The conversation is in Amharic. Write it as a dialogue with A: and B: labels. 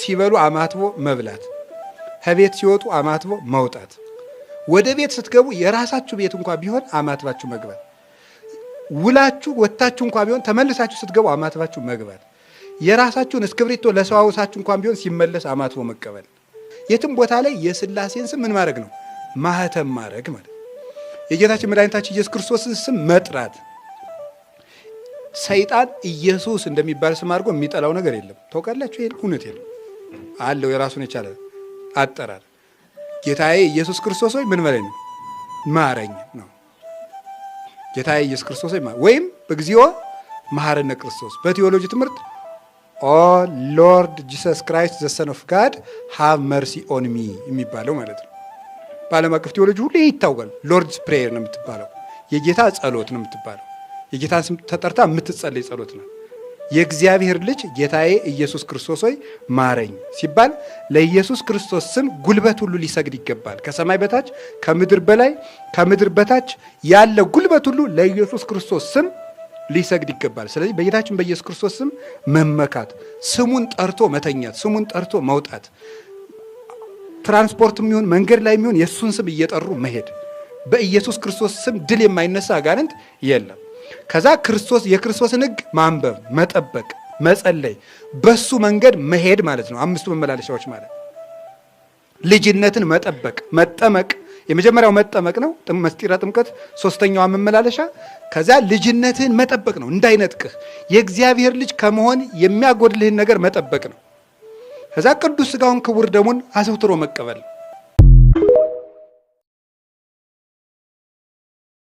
A: ሲበሉ አማትቦ መብላት፣ ከቤት ሲወጡ አማትቦ መውጣት፣ ወደ ቤት ስትገቡ የራሳችሁ ቤት እንኳ ቢሆን አማትባችሁ መግባት፣ ውላችሁ ወጥታችሁ እንኳ ቢሆን ተመልሳችሁ ስትገቡ አማትባችሁ መግባት፣ የራሳችሁን እስክብሪቶ ለሰው አውሳችሁ እንኳን ቢሆን ሲመለስ አማትቦ መቀበል። የትም ቦታ ላይ የስላሴን ስም ምን ማድረግ ነው? ማህተም ማድረግ ማለት የጌታችን መድኃኒታችን ኢየሱስ ክርስቶስን ስም መጥራት። ሰይጣን ኢየሱስ እንደሚባል ስም አድርጎ የሚጠላው ነገር የለም። ታውቃላችሁ፣ ይሄን እውነት የለም አለው የራሱን የቻለ አጠራር። ጌታዬ ኢየሱስ ክርስቶስ ሆይ ምን በለኝ ነው? ማረኝ ነው። ጌታዬ ኢየሱስ ክርስቶስ ሆይ ወይም በግዚኦ መሐረነ ክርስቶስ። በቴዎሎጂ ትምህርት "O Lord Jesus Christ, the Son of God, have mercy on me" የሚባለው ማለት ነው። በዓለም አቀፍ ቴዎሎጂ ሁሉ ይህ ይታወቃል። Lord's Prayer ነው የምትባለው። የጌታ ጸሎት ነው የምትባለው። የጌታን ስም ተጠርታ የምትጸለይ ጸሎት ነው። የእግዚአብሔር ልጅ ጌታዬ ኢየሱስ ክርስቶስ ሆይ ማረኝ ሲባል ለኢየሱስ ክርስቶስ ስም ጉልበት ሁሉ ሊሰግድ ይገባል። ከሰማይ በታች፣ ከምድር በላይ፣ ከምድር በታች ያለ ጉልበት ሁሉ ለኢየሱስ ክርስቶስ ስም ሊሰግድ ይገባል። ስለዚህ በጌታችን በኢየሱስ ክርስቶስ ስም መመካት፣ ስሙን ጠርቶ መተኛት፣ ስሙን ጠርቶ መውጣት፣ ትራንስፖርትም ይሁን መንገድ ላይ የሚሆን የእሱን ስም እየጠሩ መሄድ። በኢየሱስ ክርስቶስ ስም ድል የማይነሳ አጋንንት የለም። ከዛ ክርስቶስ የክርስቶስን ሕግ ማንበብ፣ መጠበቅ፣ መጸለይ፣ በሱ መንገድ መሄድ ማለት ነው። አምስቱ መመላለሻዎች ማለት ልጅነትን መጠበቅ፣ መጠመቅ። የመጀመሪያው መጠመቅ ነው፣ መስጢረ ጥምቀት ሶስተኛዋ መመላለሻ። ከዚያ ልጅነትህን መጠበቅ ነው፣ እንዳይነጥቅህ የእግዚአብሔር ልጅ ከመሆን የሚያጎድልህን ነገር መጠበቅ ነው። ከዛ ቅዱስ ስጋውን ክቡር ደሙን አዘውትሮ መቀበል።